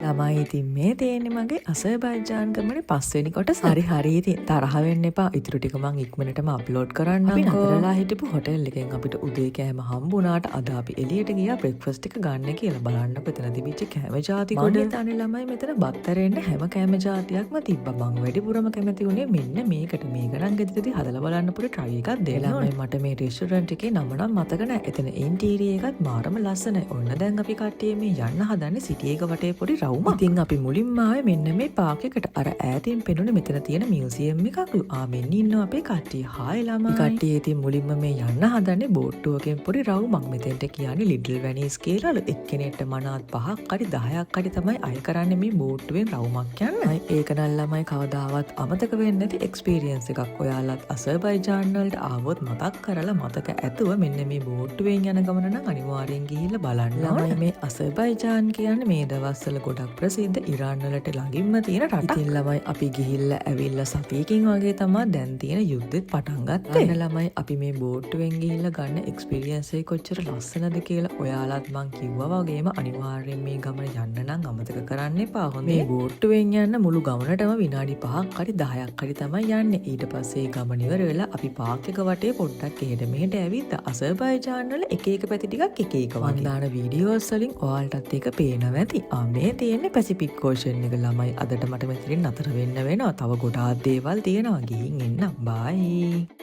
ළමයි, ඉතින් මේ තියෙන්නේ මගේ අසර්බයිජාන් ගමනේ පස්වෙනි කොටස. හරි හරි, ඉතින් තරහ වෙන්න එපා. ඉතුරු ටික මං ඉක්මනටම අප්ලෝඩ් කරන්නම්කෝ. අපි නතරලා හිටපු හොටෙල් එකෙන් අපිට උදේ කෑම හම්බුණාට අද අපි එළියට ගියා බ්‍රෙක්ෆාස්ට් එක ගන්න කියලා. බලන්නකො එතන තිබිච්ච කෑම ජාති ගොඩ. මං හිතන්නේ ළමයි, මෙතන බත් ඇරෙන්න හැම කෑම ජාතියක්ම තිබ්බා. මං වැඩිපුරම කැමති වුණේ මෙන්න මේකට. මේක නම් ගෙදරදී හදලා බලන්න පොඩි try එකක් දෙන්න. ළමයි, මට මේ රෙස්ටෝරන්ට් එකේ නම නම් මතක නෑ. එතන ඉන්ටීරියර් එකත් මාරම ලස්සනයි. ඔන්න දැන් අපි කට්ටිය මේ යන්න හදන්නේ සිටි එක වටේ පොඩි රවුමක්. ඉතින් අපි මුලින්ම ආවේ මෙන්න මේ පාක් එකට. අර ඈතින් පෙනුනේ මෙතන තියෙන මියුසියම් එකක්ලු. ආ, මෙන්න ඉන්නවා අපේ කට්ටිය. හායි ළමයි. කට්ටිය ඉතින් මුලින්ම මේ යන්න හදන්නේ බෝට්ටුවකින් පොඩි රවුමක්. මෙතෙන්ට කියන්නේ ලිටල් වැනිස් කියලාලු. එක්කෙනෙක්ට මනාත් 5ක් හරි 10ක් හරි තමයි අය කරන්නේ මේ බෝට්ටුවෙන් රවුමක් යන්න. ඒක නම් ළමයි කවදාවත් අමතක වෙන්නේ නැති එක්ස්පීරියන්ස් එකක්. ඔයාලත් අසර්බයිජාන් වලට ආවොත් මතක් කරලා මතක ඇතුව මෙන්න මේ බෝට්ටුවෙන් යන ගමන නම් අනිවාර්යෙන් ගිහිල්ලා බලන්න. ළමයි, මේ අසර්බයිජාන් කියන්නේ මේ දවස්වල ගොඩක් ප්‍රසිද්ධ ඉරාන් වලට ළඟින්ම තියෙන රටක්. ඉතින් ළමයි, අපි ගිහිල්ලා ඇවිල්ලා සතියකින් වගේ තමා දැන් තියෙන යුද්ධෙත් පටන් ගත්තේ. අන්න ළමයි, අපි මේ බෝට්ටුවෙන් ගිහිල්ලා ගන්න එක්ස්පීරියන්ස් එක කොච්චර ලස්සනද කියලා ඔයාලත් මං කිව්වා වගේම අනිවාර්යෙන් මේ ගමන යන්න නම් අමතක කරන්න එපා. හොඳේ. මේ බෝට්ටුවෙන් යන්න මුළු ගමනටම විනාඩි 5ක් හරි 10ක් හරි තමයි යන්නේ. ඊට පස්සේ ගමන ඉවර වෙලා අපි පාක් එක වටේ පොඩ්ඩක් එහෙට මෙහෙට ඇවිත් අසර්බයිජාන් වල එක එක පැති ටිකක් එක එක වගේ. මං දාන වීඩියෝස් වලින් ඔයාලටත් ඒක පේනවා ඇති. ආ, මේ තියෙන්නේ පැසිෆික් ඕෂන් එක ළමයි. අදට මට මෙතනින් නතර වෙන්න වෙනවා. තව ගොඩාක් දේවල් තියෙනවා. ගිහින් එන්න. බයි.